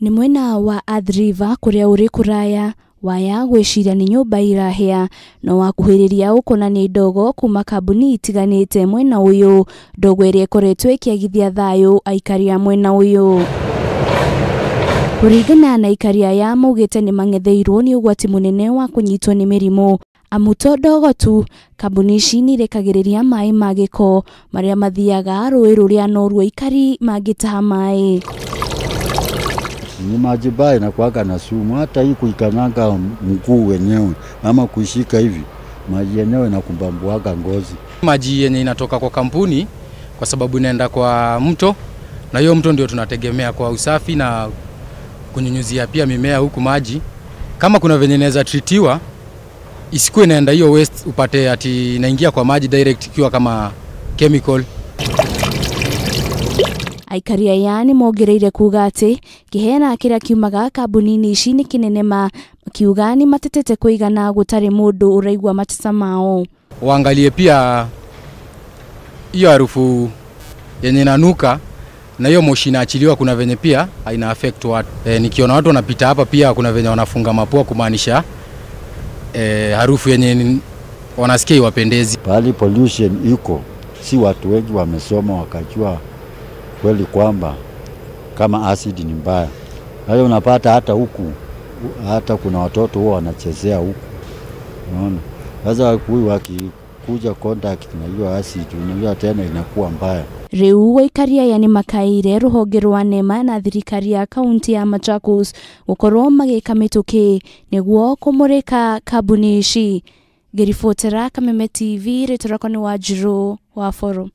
Nĩ mwena wa Athi River kũrĩa ũrĩ kũraya waya gwĩciria nĩ nyũmba irahĩa no wakuhĩrĩria ũkona nĩ ndogo kuma kambuni itiganĩte mwena ũyũ, ndogo ĩrĩa ĩkoretwo ĩkĩagithia thayũ aikari a mwena ũyũ. Kũringana na aikari aya maugĩte nĩ mang'etheirwo nĩ ũgwati mũnene wa kũnyitwo nĩ mĩrimũ amu to ndogo tu, kambuni ici nĩ irekagĩrĩria maĩ ma gĩko marĩa mathiaga rũĩ rũrĩa noruo aikari mangĩtaha maĩ. Ni maji mbaya inakuwaga na sumu, hata hii kuikanyaga mguu wenyewe ama kuishika hivi maji yenyewe inakumbambuaga ngozi. Maji yenye inatoka kwa kampuni kwa sababu inaenda kwa mto, na hiyo mto ndio tunategemea kwa usafi na kunyunyuzia pia mimea huku maji. Kama kuna venye inaweza treatiwa isikuwe inaenda hiyo waste upate ati inaingia kwa maji direct ikiwa kama chemical. Aikari aya nĩ mongereire kuga atĩ kĩhera kĩrĩa kiumaga kambuni-inĩ ici nĩ kĩnene ma, makiuga nĩ matetete kũigana gũtarĩ mũndũ ũraigua mateta mao. Waangalie pia hiyo harufu yenye inanuka na hiyo moshi inaachiliwa, kuna venye pia ina affect watu. Nikiona watu wanapita hapa pia kuna venye wanafunga mapua kumaanisha harufu yenye wanasikia iwapendezi. Pahali pollution iko, si watu wengi wamesoma wakajua kweli kwamba kama acid ni mbaya. Hayo unapata hata huku, hata kuna watoto huwa wanachezea huku. Unaona? Sasa huyu wakikuja contact na hiyo acid, unajua tena inakuwa mbaya. Riu aikari aya nĩ makaĩire rũhonge rwa NEMA na thirikari ya kaunti ya Machakos gũkorwo magĩka mĩtũkĩ nĩguo kũmũrĩka kambuni ici. Ngĩribotera Kameme TV, rĩtwa rĩakwa nĩ Wanjirũ wa Boro.